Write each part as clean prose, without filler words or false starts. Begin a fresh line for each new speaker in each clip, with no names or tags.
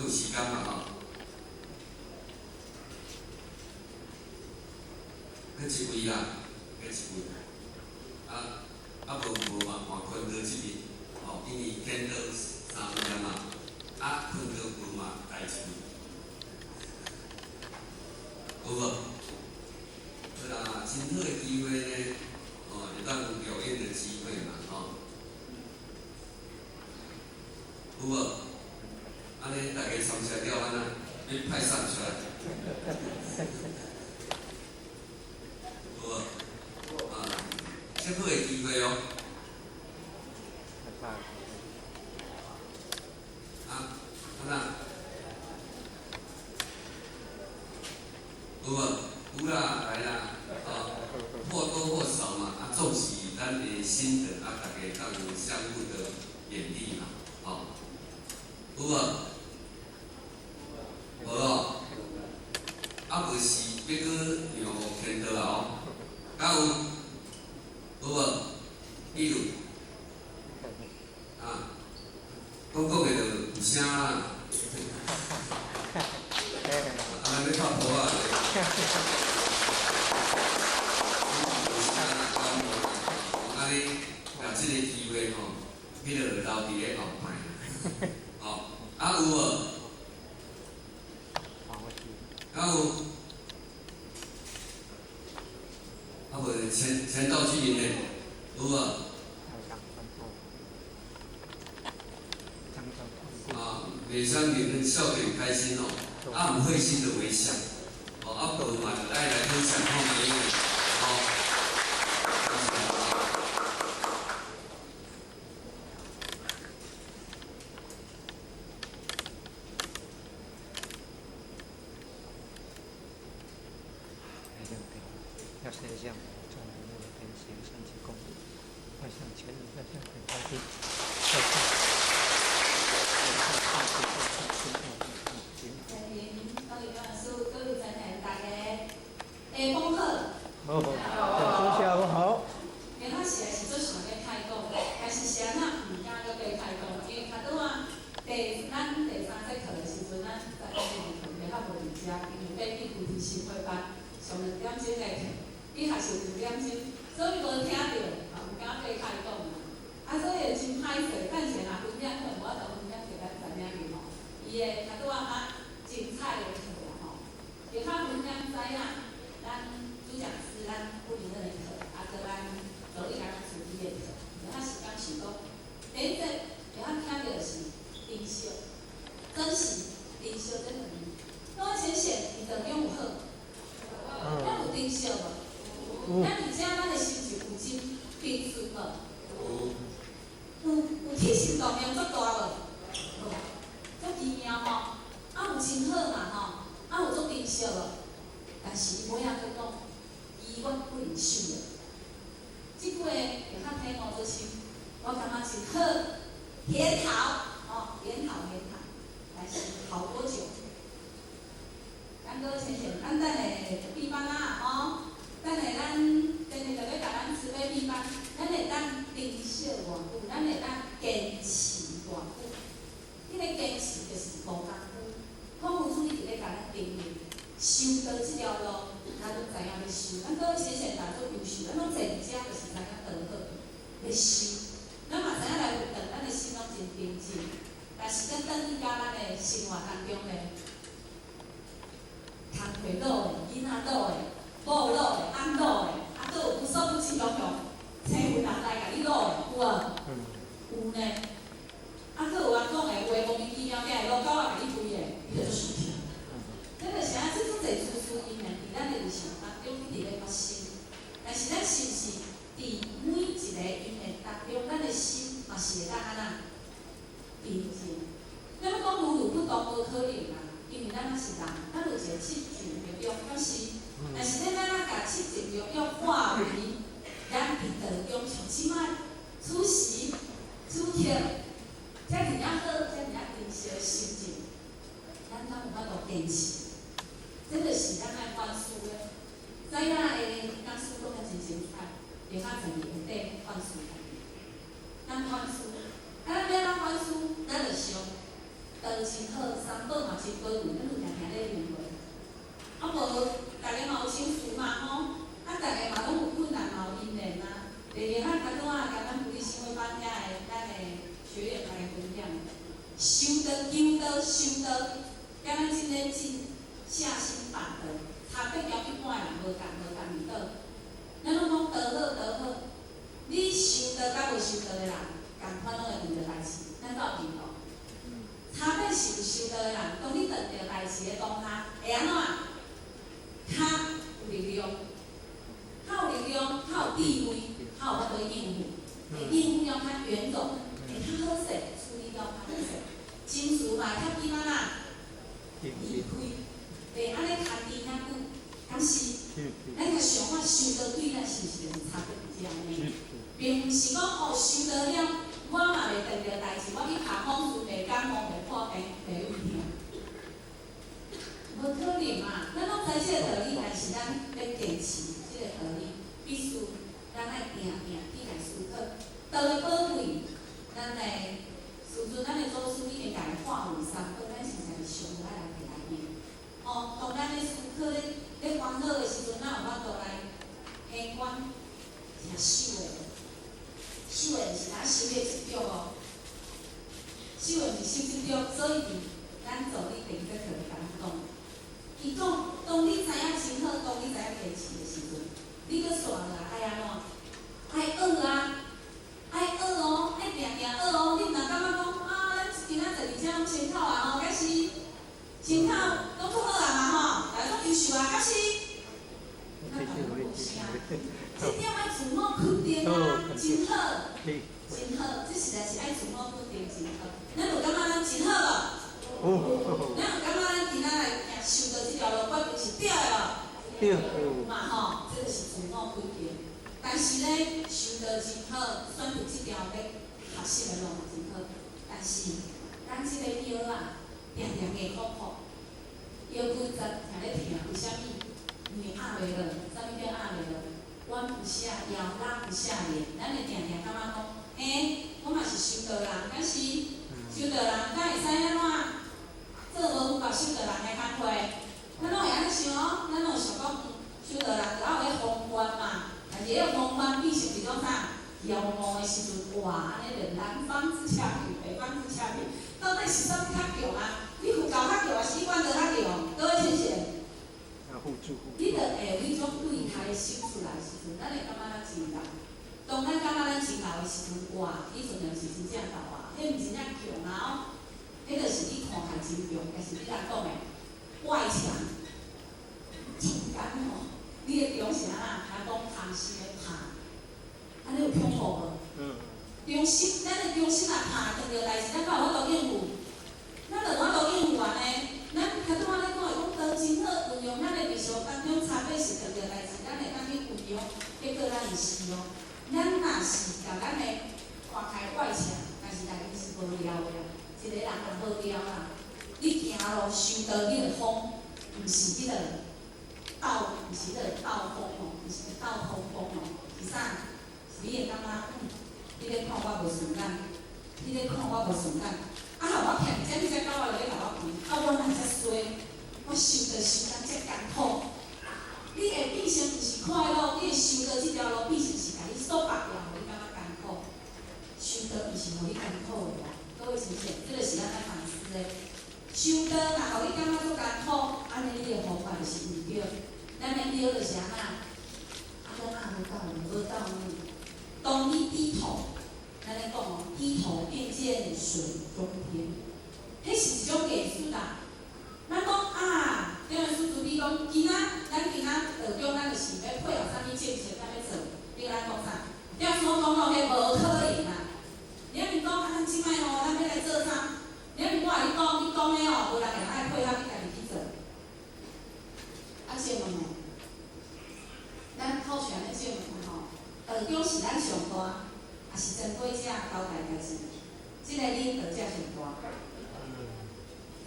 閣有時間嘛吼？閣一位啦，閣一位。啊啊無無嘛換坤哥這邊，吼，因為天道三位啊嘛，啊坤哥無嘛來一位，有無？好啦，真好的機會呢，哦，會當有表演的機會嘛，吼。有無？按呢大家參賽了按呢，欲派送出來。有無？啊，這好的機會哦。啊，按怎？有無？有啦，來啦，哦，或多或少嘛，啊，總是咱的心得啊，大家當相互的勉勵嘛，吼，有無？無哦，啊無是欲閣讓予天道啊哦，敢有？有無？比如，啊，講講的就有聲啦，啊，咱欲拍噗仔咧。有聲啦，按呢，若這個機會吼，彼個留佇咧後排，吼，啊有無？敢有？啊無前前道居民的，有無？啊，每相令人笑得很開心哦，啊，很會心的微笑，哦，啊，無嘛就愛來分享後面，哦。
要身相，众人天行善其功德，外向前人在向本开地，在向
各位同学，大家下晡好。
好，好，下午好。
今仔时是足想欲开讲，但是是按怎毋敢閣爬开讲，因為較拄仔第咱第三節課的時陣，咱十一點課較無佇遮，因為爬去菩提心會班上2點鐘的課，去學習2點鐘，所以無聽著，嘛毋敢爬開講啦。啊，所以真歹勢，等下若分享可能無法度分享予咱知影去吼。伊的較拄仔較精彩的課啦吼，會較分享知影咱主講師咱傅主任的課，啊，閣咱助理甲咱處理的課，有較時間想講，第一節會較聽著是珍惜，珍惜珍惜這兩字。我淺顯佇當中有好，咱有珍惜無？咱佇遮咱的心情有真平順無？有有起心動念足大無？無，足奇妙吼！啊有真好嘛吼！啊有足珍惜無？但是伊尾仔閣講，伊我不能受了。這句話會較體悟做深，我感覺真好，研討哦，研討研討，但是好多久？咱閣淺顯，咱等下閉班啊吼，等下咱等下就欲共咱慈悲閉班，咱會當珍惜偌久，咱會當堅持偌久。彼個堅持就是無工夫，礦物主一直咧共咱定義，修道這條路，咱攏知影欲修，咱閣淺顯大足優秀，咱攏坐佇遮就是知影道好，欲修。咱嘛知影來佛堂，咱的心攏真平靜，但是咱轉去到咱的生活當中咧，工課落的、囡仔落的、某落的、翁落的，啊，閣有無所不至攏用生份人來共你落的，有無？有呢。啊，閣有人講的話，莫名其妙，行佇路狗仔共你吠的，你就足生氣。這就是按這足濟事事因緣佇咱的日常當中一直咧發生。但是咱是毋是佇每一個因緣當中，咱的心嘛是會當按怎平靜？咱欲講如如不動，無可能啊，因為咱猶是人，咱有一個七情六欲，敢是？但是咱按怎共七情六欲化為咱佇道中，像這擺此時此刻，真好，三寶嘛真寶貴，咱有定定咧念無？啊無，逐家嘛有情緒嘛吼，啊，逐家嘛攏有困難嘛有因緣啊。第二項較拄仔共咱菩提心會班遐的咱的學員來分享，修道、求道、修道，敢若真咧真下心法道，差別交一般的人無仝無仝佇佗。咱攏講道好道好，你修道佮無修道的人，仝款攏會遇著代誌，咱敢有認同？差別是有修道的人，當你遇著代誌的當下，會按怎？較有力量，較有力量，較有智慧，較有法度應付，會應付了較圓融，會較好勢，處理了較好勢，情緒嘛會較緊仔啦，離開，袂按呢牽持遐久，敢是？咱較想看修道對咱是毋是有差別佇遮呢？並毋是講哦，修道了，我嘛袂遇著代誌，我去拍風順袂感冒袂破病袂胃疼，無可能嘛！咱攏知這個道理，但是咱欲堅持這個道理，必須咱愛定定去來思考。道的寶貴，咱的師尊，咱的祖師已經共伊化為三寶，咱實在是上愛來摕來用。哦，當咱咧思考咧咧煩惱的時陣，咱有法度來現觀，誠修的。修的毋是咱修的執著哦，修的毋是修執著，所以佇咱做你第二節課共咱講，伊講當你知影真好，當你知影堅持的時陣，你閣紲落來愛按怎？愛學啊，愛學哦，愛定定學哦。你毋通感覺講啊，咱今仔坐佇遮攏清口啊吼，敢是清口攏足好啊嘛吼，大家攏優秀啊，敢是？咱嘛攏無啥，這點愛自我肯定啊，真好，真好，這實在是愛自我肯定真好。咱有感覺咱真好無？咱有感覺咱今仔來行修道這條路，決定是對的無？
對。
嘛吼，這就是自我肯定。但是呢，修道真好，選擇這條欲學習的路嘛真好。但是咱這个腰啊，定定硬箍箍，腰骨節定咧疼，為啥物？因為壓袂落，啥物叫壓袂落？彎不下腰，拉不下臉。咱會定定感覺講，欸，我嘛是修道人，敢是修道人，敢會使按怎？做無符合修道人的工課？咱攏會按呢想哦，咱攏會想講，修道人著愛有彼風範嘛。但是彼個風範變成一種啥？驕傲的時陣，哇，按呢就南方之強與北方之強，到底是啥物較強啊？你佛教較強，還是一貫道較強？各位親戚，你著會有彼種對待的心出來的時陣，咱會感覺咱真𠢕。當咱感覺咱真𠢕的時陣，哇，彼陣就是真正𠢕啊！彼毋真正強啊哦，彼就是你看起來真強，但是你人講的外強中間吼，你的中是按怎？人講空心的拍，按呢有恐怖無？中心，咱的中心若拍遇著代誌，咱敢有法度應付？咱就無法度應付按呢。咱較拄仔咧講的講道真好，運用咱的日常當中差別是遇著代誌，咱會當去運用，結果咱毋是哦。咱若是共咱的看開外強，但是內面是無聊的啦。一個人若無聊啦，你行路修道，你的風，毋是彼個道，毋是彼個道風哦，毋是道通風哦，是啥？是你會感覺，你咧看我無順眼，你咧看我無順眼，啊，予我徛佇遮，你才狗仔就欲共我勻，啊，我哪遮衰，我修道修甲遮艱苦，你會變成毋是快樂，你會修道這條路變成是共你束縛牢，予你感覺艱苦。修道毋是予你艱苦的哦，各位親戚，這個是咱愛反思的。修道若予你感覺足艱苦，按呢你的方法就是毋對。咱的腰就是按怎？啊，閣壓無到呢，無到呢。當你低頭，咱咧講哦，低頭便見水中天，彼是一種藝術啦。咱講啊，頂個師慈悲講，今仔咱今仔道中，咱就是欲配合啥物政策，咱欲做，你咱講啥？點所講哦，彼無可能啊！你抑面講啊，咱這擺吼，咱欲來做啥？你抑面我共你講，你講的哦，無人會愛配合你家己去做。啊，請問哦，咱透視按呢請問吼，道長是咱上大，抑是曾過者交代代誌？這个領導者上大。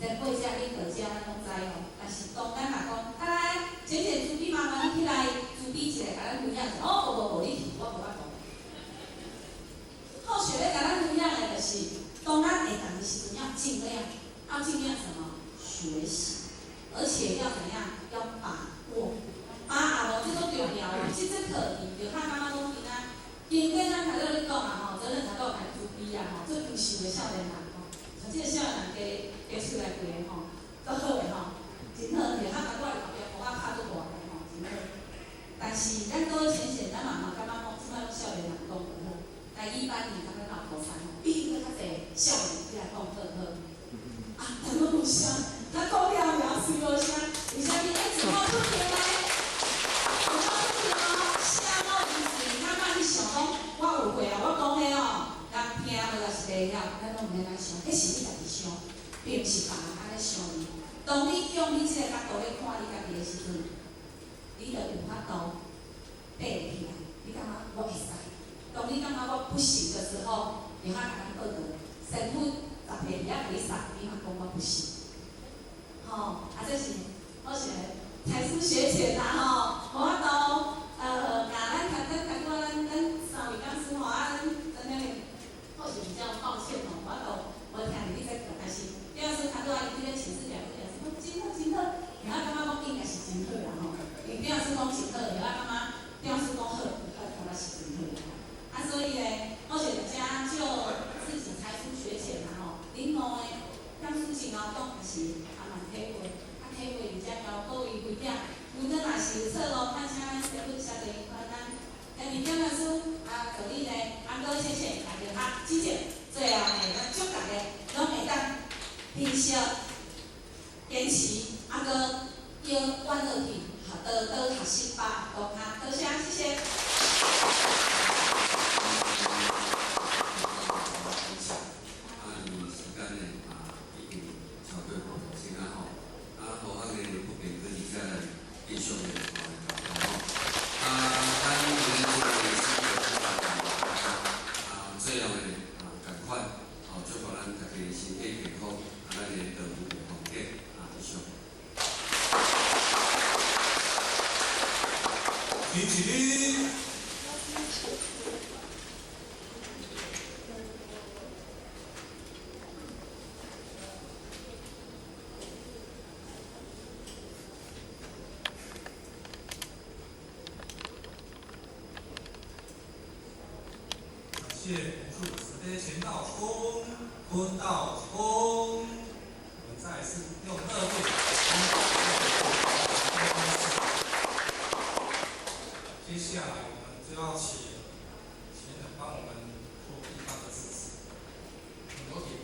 曾過者領導者咱攏知吼，但是當咱若講，啊來，淺淺慈悲麻煩你起來，慈悲一下，共咱分享一下。哦，無無無，你去，我無法度。後續欲共咱分享的，就是當咱會當的時陣，要盡量，盡量什麼學習，而且要怎樣？要把握，把握這足重要哦。這節課就較感覺講今仔，經過咱頭拄咧講啊吼，責任頭拄來主筆啊吼，足優秀的少年人吼，像這個少年人加加出來幾个吼，足好的吼，真好，就較甲我的後壁鼓仔拍足大个吼，真好。但是咱講淺顯，咱嘛嘛感覺講，這擺攏少年人講就好。台語班伊感覺鬧菩薩吼，比閣較濟少年起來講好好。啊，但攏無聲，他講了了，隨無聲。為啥物？哎，自我出來，自我出來哦，聲攏伊是感覺你想講，我有會啊，我講的哦，人聽無抑是袂曉，咱攏毋免按呢想，彼是你家己想，並毋是別人按呢想你。當你用你這個角度咧看你家己的時陣，你就有法度爬起來。你感覺我會使？當你感覺我不行的時候，你較共咱報告，師傅十歲遐共你殺，你嘛講我不行。吼，啊，這是好像才疏學淺啦吼，無法度，共咱頭拄頭拄咱咱三位講師吼，啊，咱咱那個好像比較抱歉吼，無法度無聽著你這課，但是姜老師頭拄仔伊佇咧請示表示講真好真好，然後感覺講應該是真好啦吼，因為姜老師講真好，然後感覺姜老師講好，我感覺是真好啦。啊，所以咧，我是遮就自己才疏學淺啦吼，恁兩個講師真𠢕講，也是也嘛體會，啊體會而且交各位分享。如果若是有錯誤，請咱師傅小弟寬咱。下面姜老師啊，助理咧，啊，閣謝謝大家啊，指正。最後呢，咱祝大家攏會當珍惜、堅持，啊，閣用阮落去，多多學習吧，多卡，多謝，謝謝。
啊，因為時間呢啊已經超過半鐘啊吼，啊，好啊個福建閣佇遮來繼續的吼來交流吼。啊，咱今日這個是啊，最後呢啊，仝款吼，祝福咱大家身體健康，啊，咱的道有福建啊，以上。
請起立。感謝無數慈悲錢道公、坤道公，我們再次用熱烈的掌聲。接下來我們就要請前人幫我們做地方的致辭。我們有體會。